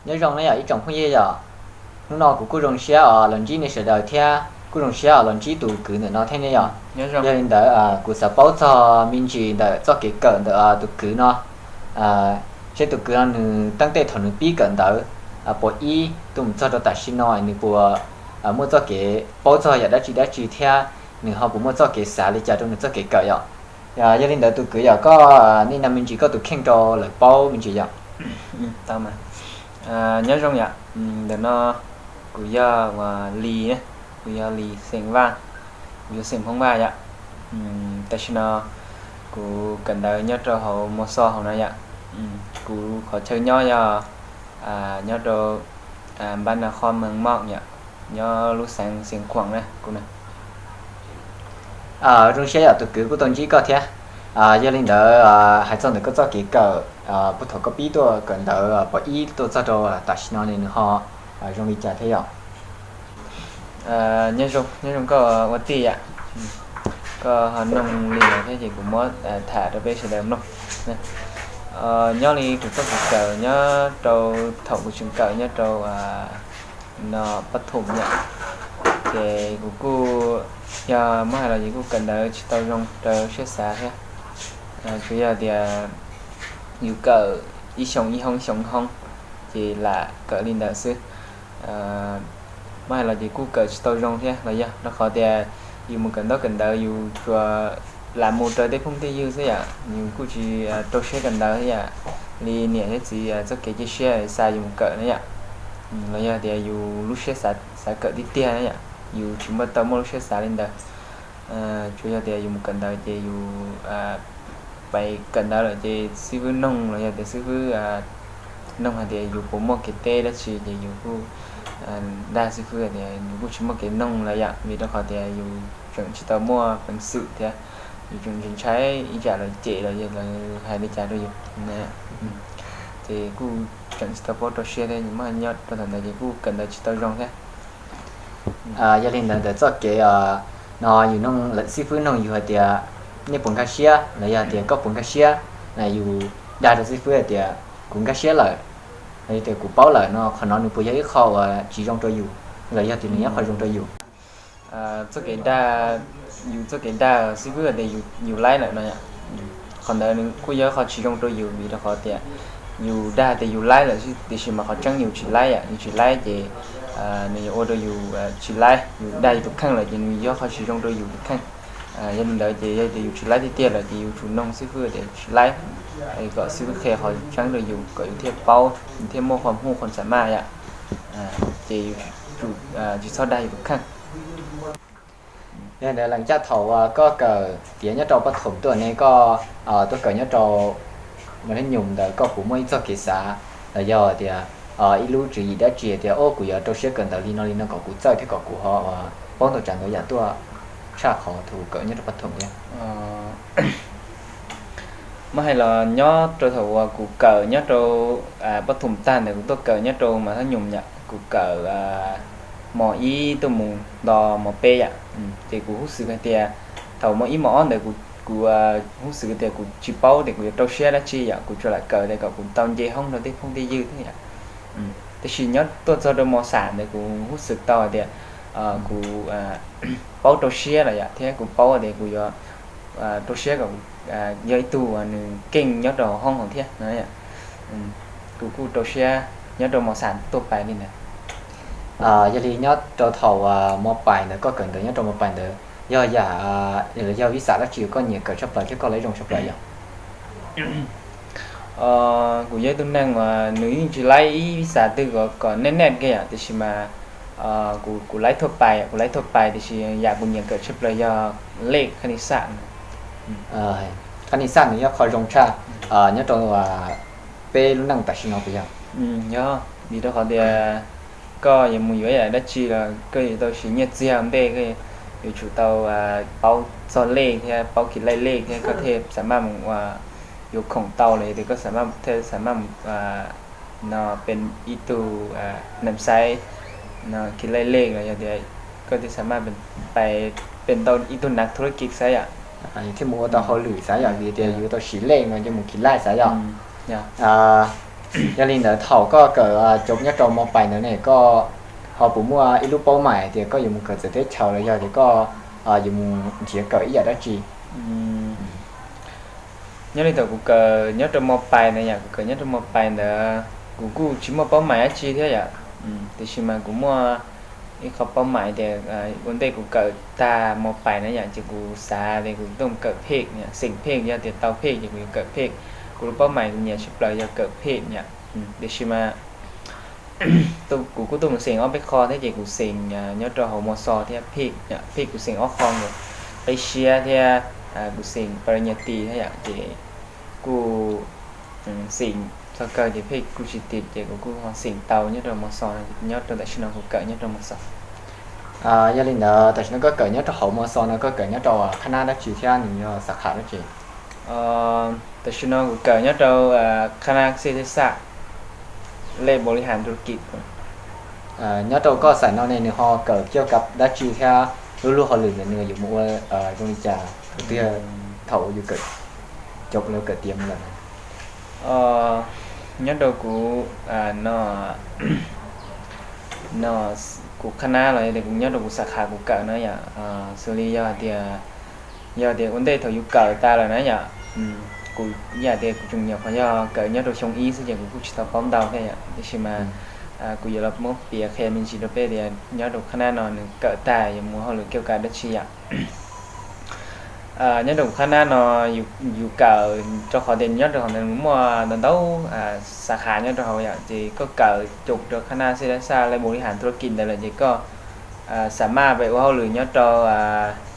Nyob zoo na yom ib tsoom phooj ywg yom. Hnub no kuv kuj zoo siab os los ntsib nej sawv daws thiab kuj zoo siab os los ntsib tus kwv ntawm no thiab ne yom. Yog li ntawd kuv xav paub txog me ntsis ntawm txoj kev kawm ntawm tus kwv no, seb tus kwv no nws teeb tej thaum nws pib kawm ntawv pos ib tuaj mus txog rau tam sim no nws puas muaj txoj kev paub txog yam dab tsi dab tsi thiab nws ho puas muaj txoj kev xav li cas rau nws txoj kev kawm yom. Yog li ntawd tus kwv yog koj nim no me ntsis koj tus kheej rau lawv paub me ntsis yom. Nyob zoo yom, ntawm no kuv yog Lis, kuv yog Lis xeem Vaj, kuv yog xeem Hmoob Vaj yom. Tam sim no kuv kawm ntawv nyob rau hauv Mos Xos hauv no yom. Kuv qhov chaw nyob yog nyob rau Npab Nas Khoj Mees Moj yom, nyob lub xeev Xeev Khuam na kuv na. Zoo siab yom tus kwv kuj tau ntsib koj thiab. Yog li ntawd hais txog ntawm koj txoj kev kawm puag thaum koj pib tuaj kawm ntawv pos ib tuaj txog rau tam sim no nws ho zoo li cas thiab yom? Nyob zoo koj ua tij yom. Koj ho noog li no thiab ces kuv muab tham rau peb sawv daws mloog. Nyob li kuv txoj kev kawm nyob rau thaum kuv tseem kawm nyob rau no pab thum yom, ces kuv kuj yog muab hais los ces kuj kawm ntawv tsis tau zoo rau siab xav thiab. Tsuas yog tias yus kawm ib xyoo ib hoob ib xyoo ib hoob ces lam kawm li ntawd xwb. Muab hais los ces kuj kawm tsis tau zoo thiab los yog rau qhov tias yus mus kawm ntaub kawm ntawv yus tsuas lam mus raws tej phooj tej ywg xwb yom, yus kuj tsis rau siab kawm ntawv thiab yom, li niam thiab txiv txoj kev cia siab xa yus mus kawm na yom. Los yog tias yus lub siab xav kawm tiag tiag na yom, yus tsis muaj tau muaj lub siab xav li ntawd. Tsuas yog tias yus mus kawm ntawv ces yus pais kawm ntawv lawm ces xib fwb noog los yog tias xib fwb noog hais tias yus puas muaj kev teb dab tsi ces yus kuj dag xib fwb tias yus kuj tsis muaj kev noog lawm yom, vim rau qhov tias yus tseem tsis tau muaj peev xwm thiab yus tseem ntshai ntshai ib tsam lawv cem los yog lawv hais li cas rau yus. Ces kuj tseem tsis tau paub rau siab thiab, muaj nyob rau thaum ntawd ces kuj kawm ntawv tsis tau zoo thiab. Yog li ntawd ntawm txoj kev no yus noog lawm xib fwb noog yus hais tias nej puas nkag siab los yog tias koj puas nkag siab, yus dag rau xib fwb hais tias kuv nkag siab lawm, los yog tias kuv paub lawm no qhov no nws puas yog ib qho uas tsis zoo rau yus los yog tias nws yog qho zoo rau yus? Txoj kev dag, yus txoj kev dag xib fwb hais tias yus laib lawm no yom. Qhov ntawd nws kuj yog qhov tsis zoo rau yus vim rau qhov tias yus dag tias yus laib lawm tiam sis mas qhov tseeb yus tsis laib yom, yus tsis laib ces nws yuav ua rau yus tsis laib, yus dag yus tus kheej lawm ces nws yog qhov tsis zoo rau yus tus kheej. Yog li ntawd ces yog tias yus tsis laib tiag tiag lawm ces yus tsum noog xib fwb tias tsis laib, kom xib fwb qhia qhov tseeb rau yus kom yus thiaj paub, yus thiaj muaj qhov muaj qhov xam maj yom. Ces yus tsum tsis txhob dag yus tus kheej. Yog ntawd lees caj thaum uas koj kawm tiav nyob rau pab thum tuaj ne koj tuaj kawm nyob rau mas nyum ntawd koj puas muaj ib txoj kev xav los yog tias ib lub tswv yim dab tsi tias o kuv yuav rau siab kawm ntawv li no li no kom kuv txawj thiab kom kuv ho paub ntau tsav ntau yam tuaj tshaj qhov thaum kuv kawm nyob rau pab thum thiab? Muab hais los nyob rau thaum uas kuv kawm nyob rau pab thum tag ntawd kuv tuaj kawm nyob rau mas thab nyum yom, kuv kawm mos ib tuaj mus nto mos peb yom, ces kuv hub xwm hais tias thaum mos ib mos ob ntawd kuv hub xwm tias kuv tsis paub tias kuv yuav rau siab dab tsi yom, kuv tsuas lam kawm tias kom kuv tau nce hoob rau tej phooj tej ywg thiab yom. Tiam sis nyob tuaj txog rau mos xam ntawd kuv hub xwm tau hais tias kuv paub rau siab lawm yom, thiab kuv paub tias kuv yuav rau siab kom yog ib tug nws keej nyob rau hauv hoob hauv thiab no. Kuv kuj rau siab nyob rau mos xam tuaj pais li ntawd. Yog li nyob rau thaum mos pais ntawd koj kawm ntawv nyob rau mos pais ntawd yog yam, yog vis xam dab tsi uas koj nyiam kawm tshaj plaws thiab koj laiv zoo tshaj plaws yom? Kuv yog ib tug neeg uas nws yeej tsis laiv ib vis xam twg kom nej nej kiag yom, tiam sis mas kuv laiv thuaj pais, kuv laiv thuaj pais tiam sis yam kuv nyiam kawm tshaj plaws yog lej khab nis xam. Khab nis xam nws yog qhov zoo tshaj nyob rau peb lub neej tam sim no puas yog? Yog, vim rau qhov tias koj yuav mus yuav yam dab tsi los koj yuav tau siv nyiaj txiag ua ntej, koj yuav tsum tau paub txog lej thiab paub kis laij lej thiab koj thiaj xam maj mus yuav khoom tau los yog tias koj xam maj thiaj xam maj mus no pem ib tug nees xaiv no kis laij lej los yog tias koj thiaj xam maj pais pem tau ib tug nees thu rab kis xaiv yom. Thiaj mus ua tau hauj lwm xaiv yom, vim tias yuav tau siv lej no ces mus kis laij xaiv yom. Yog li ntawd thaum koj kawm cov nyob rau mos pais ntawd ne, koj ho puas muaj ib lub paub mais tias koj yuav mus kawm txawv teb chaws los yog tias koj yuav mus nrhiav kawm ib yam dab tsi? Nyob li thaum kuv kawm nyob rau mos pais ntawd yom, kuv kawm nyob rau mos pais ntawd kuv kuj tsis muaj paub mais dab tsi thiab yom. Tiam sis mas kuv muaj ib qho paub mais tias ua ntej kuv kawm tag mos pais na yom, ces kuv xav tias kuv tuaj kawm phej, xeem phej, yog tias tau phej ces kuv yuav kawm phej. Kuv lub paub mais kuv nyiam tshaj plaws yog kawm phej yom. Tiam sis mas kuv kuj tuaj mus xeem ob peb qho thiab, ces kuv xeem nyob rau hauv mos xos thiab phej, phej kuv xeem ob qho ntawd, qib siab thiab kuv xeem pa ra nyas tis thiab yom, ces kuj xeem txog kawg ces phej kuj tsis tim, ces kuv kuj ho xeem tau nyob rau mos xos, nyob rau tam sim no kuv kawm nyob rau mos xos. Yog li ntawd tam sim no koj kawm nyob rau hauv mos xos no koj kawm nyob rau qhab nab dab tsi thiab nws yog xab khas dab tsi? Tam sim no kuv kawm nyob rau qhab nab xej thej xaj, lej npaus li has thu kis. Nyob rau koj xaim no ne nws ho kawm kiaj kav dab tsi thiab lub lub hauj lwm ntawm nws yuav mus ua zoo li cas, tus twg thaum yus kawm cov lawv kawm tiav mus lawm? Nyob rau kuv no, kuv qhab nab los yog tias kuv nyob rau kuv xab khas kuv kawm na yom, xws li yog tias, yog tias ua ntej thaum yus kawm tas lawm na yom, kuv yam tias kuv tseem nyuam qhuav yog kawm nyob rau xyoo ib xwb ces kuv kuj tsis tau paub ntau thiab yom, tiam sis mas kuv yuav los muab piav qhia me ntsis rau peb tias nyob rau qhab nab no nws kawm tag yuav mus hauj lwm kiaj kav dab tsi yom. Nyob rau qhab nab no yus kawm rau qhov tias nyob rau hauv ntawd muaj ntau ntau xab khas nyob rau hauv yom, ces koj kawm cum rau qhab nab xej thej xaj lej npaus li has thu kis ntawd lawm ces koj xab maj pem ua hauj lwm nyob rau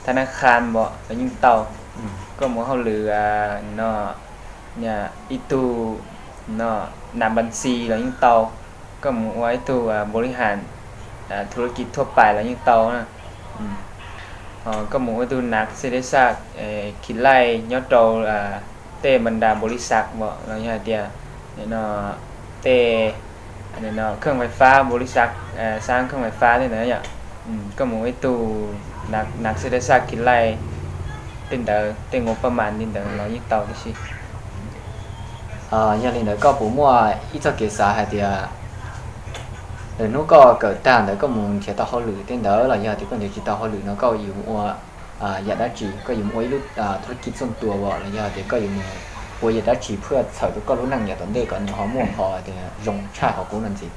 thab nab khas npaum los yeej tau, koj mus ua hauj lwm no ib tug no nas npas ntxi los yeej tau, koj mus ua ib tug npaus li has thu kis thuaj pais los yeej tau na. Koj mus ua ib tug nas xej thej xaj khis laij nyob rau tej ma nras npaus li xav npaum los yog hais tias no tej kheej fais fab npaus li xav, xab kheej fais fab tej ntawd yom, koj mus ua ib tug nas xej thej xaj khis laij tej ntawd, tej nqua paj mas li ntawd los yeej tau tib si. Yog li ntawd koj puas muaj ib txoj kev xav hais tias lwm hnub koj kawm tag ntawd koj mus nrhiav tau hauj lwm tej ntawd los yog tias koj nrhiav tsis tau hauj lwm no koj yuav mus ua yam dab tsi, koj yuav mus ua ib lub thu kis txuj tua los yog tias koj yuav mus ua yam dab tsi phwj txhawm rau koj lub neej yav tom ntej kom nws ho muaj qhov tias zoo tshaj qhov kub no ntxiv?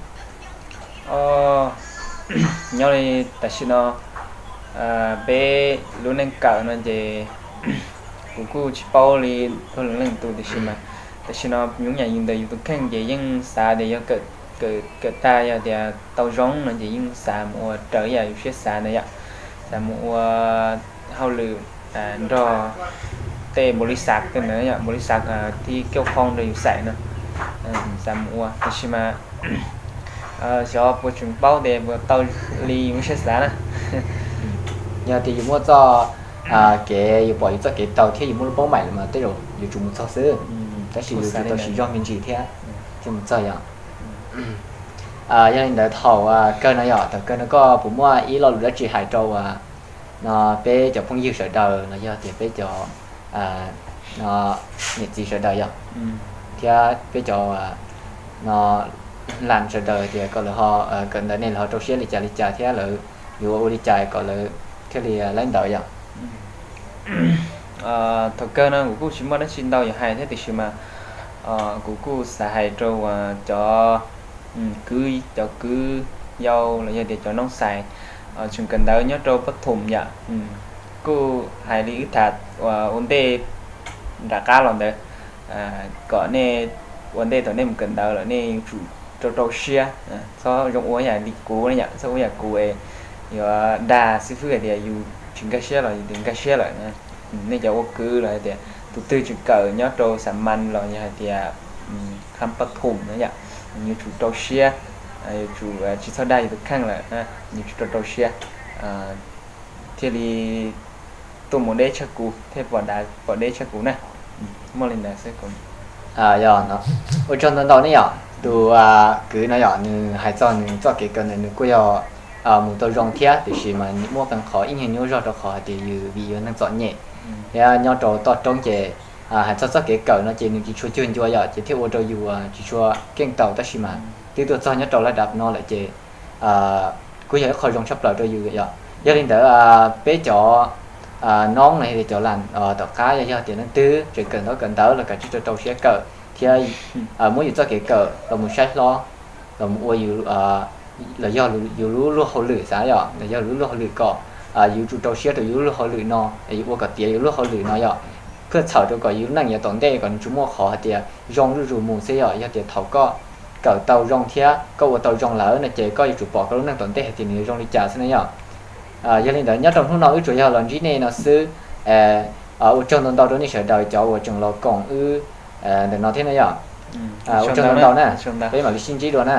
Nyob li tam sim no peb lub neej kawm no ces kuv kuj tsis paub li luag leej twg tiam sis mas tam sim no nyob yam yus ntawm yus tus kheej ces yeej xav tias yog kawm tag yog tias tau zoo no ces yeej xav mus ua raws yam yus siab xav ntawd yom, xav mus ua hauj lwm nrog tej npaus li xav tej ntawd yom, npaus li xav thib kauj qhoo rau yus xaim no, xav mus ua tiam sis mas xyov puas tseem paub tias puas tau li yus siab xav na. Yog tias yus muaj txoj kev, yus pom yus txoj kev tau thiab yus muaj lub paub maim lawm mas tej zaum yuav tsum mus txog xwb, tab sis yus tsis tau siv zog me ntsis thiab thiaj mus txog yom. Yog li ntawd thaum kawg no yom, thaum kawg no koj puas muaj ib lo lus dab tsi hais rau no peb cov phooj ywg sawv daws los yog tias peb cov no niam txiv sawv daws yom, thiab peb cov no las sawv daws tias kom lawv ho kawm ntawv ne lawv ho rau siab li cas li cas thiab lawv yuav ua li cas kom lawv thiaj li laib ntawv yom. Thaum kawg no kuv kuj tsis muaj dab tsi ntau yuav hais thiab tiam sis mas kuv kuj xav hais rau cov kwv, cov kwv yau los yog tias cov noob xais tseem kawm ntawv nyob rau pab thum yom, kuj hais li wb tham ua ntej nram qab los ntawd, kom nej ua ntej thaum nej mus kawm ntawv lawm nej yuav tsum rau rau siab, txhob zoo ua yam li kuv na yom, txhob ua yam kuv es yuav dag xib fwb hais tias yus tsis nkag siab los yus tias nkag siab lawm. Nej cov ua kwv los hais tias tus twg tseem kawm nyob rau xa man los yog hais tias kham pab thum na yom, yuav tsum rau siab, yuav tsum tsis txhob dag yus tus kheej lawm, yuav tsum rau rau siab thiaj li tuaj mus deb tshaj kuv thiab pom deb tshaj kuv na. Muaj li ntawd xwb. Yog no, ua tsaug ntau ntau ne yom. Tus kwv no yom, nws hais txog nws txoj kev kawm ntawv nws kuj yog mus tau zoo thiab tiam sis mas muaj qee qhov ib nyuag nyuaj zog rau qhov hais tias yus vim yus neeg txom nyem thiab nyob rau toj roob ces hais txog txoj kev kawm no ces nws tsis tshua cuag ncua yom, ces thiaj ua rau yus tsis tshua keej tau, tab sis mas twb tuaj txog nyob rau laj dab no lawm ces kuj yog ib qho zoo tshaj plaws rau yus yom. Yog li ntawd peb cov noob no, cov lam tom qab yog tias leej twg tseem kawm ntaub kawm ntawv los kav tsij rau rau siab kawm thiab muab yus txoj kev kawm los mus saib hlob, los mus ua los yog yus lub luag hauj lwm xav yom, los yog lub luag hauj lwm kom yus tsum rau siab rau yus lub luag hauj lwm no, yus ua kom tiav yus lub hauj lwm no yom. Phaj txhawm rau kom yus lub neej yav tom ntej kom nws tsis muaj qhov hais tias zoo zuj zus mus xwb yom. Yog tias thaum koj kawm tau zoo thiab koj ua tau zoo lawm no ces koj yuav tsum pom koj lub neej tom ntej hais tias nws yuav zoo li cas xwb na yom. Yog li ntawd nyob rau hnub no wb tsuas yog los ntsib nej no xwb. Ua tsaug ntau ntau rau nej sawv daws cov uas tseem los koom wb ntawm no thiab na yom. Ua tsaug ntau ntau na, peb mam li sib ntsib dua na.